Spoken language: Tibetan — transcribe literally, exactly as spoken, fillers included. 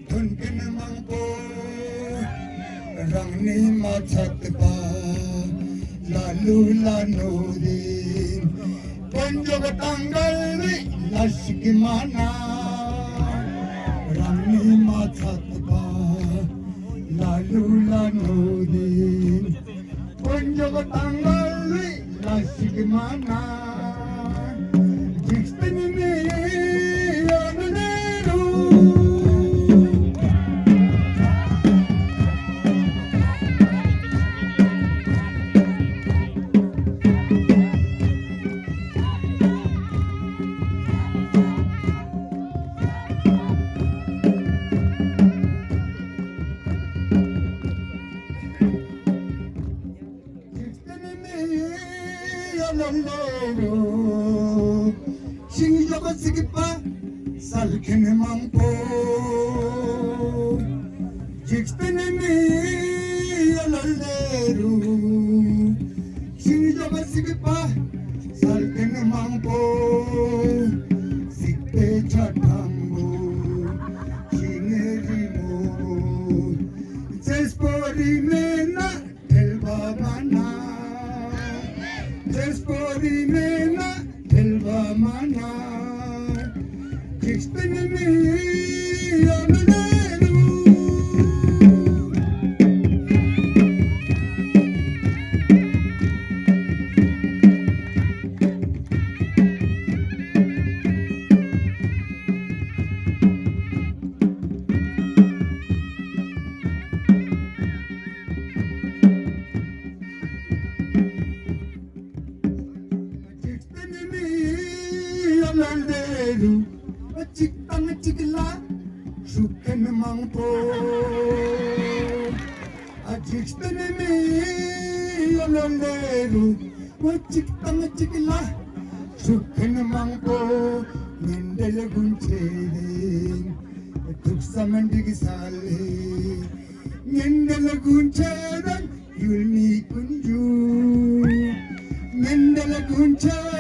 ཐོན་མཁན་མང་པོ་རང་ནི་མ་ཚད་པ་ལ་ལུ་ལ་ནོ་རིན་དཀོན་མཆོག་དང་འགལ་བའི་ལས་ཤིག་མ་ན། རང་ནི་མ་ཚད་པ་ལ་ལུ་ལ་ནོ་རིན་དཀོན་མཆོག་དང་འགལ་བའི་ལས་ཤིག་མ་ན། འཇིག་རྟེན་མི་ཡོད་ནི་རུ། འཇིག་རྟེན་མི་ཡ་ལ་ལེ་རུ། ཤིང་ཡོག་ཚིག་པ་སལ་མཁན་མང་པོ། འཇིག་རྟེན་མི་ཡ་ལ་ལེ་རུ། ཤིང་ཡོག་ཚིག་པ་སལ་མཁན་མང་པོ། སིག་པའི་ཆ་དང་པོ། ཤིང་རི་མོ། རྩེ་སྤོ་རི་མེད་ན། ཐལ་བ་མ་ན། རྩེ་སྤོ་རི་མེད་ན་ཐལ་བ་མ་ན། འཇིག་རྟེན་མི་ཡ་ལ་ལེ་རུ། འཇིག་རྟེན་མི་ཡ་ལ་ལེ་རུ། གཅིག་དང་གཅིག་ལ་ཤུགས་རྐྱེན་མང་པོ། འཇིག་རྟེན་མི་ཡ་ལ་ལེ་རུ། གཅིག་དང་གཅིག་ལ་ཤུགས་རྐྱེན་མང་པོ། ཉིན་འདྲེ་ལ་དགུན་ཆེ་རིང་། ཐུགས་བསམ་འགྲིག་ས་ལེ། ཉིན་འདྲེ་ལ་དགུན་ཆེ་རིང་། ཡུལ་མི་ཀུན་འཇུ། ཉིན་འདྲེ་ལ་དགུན་ཆེ་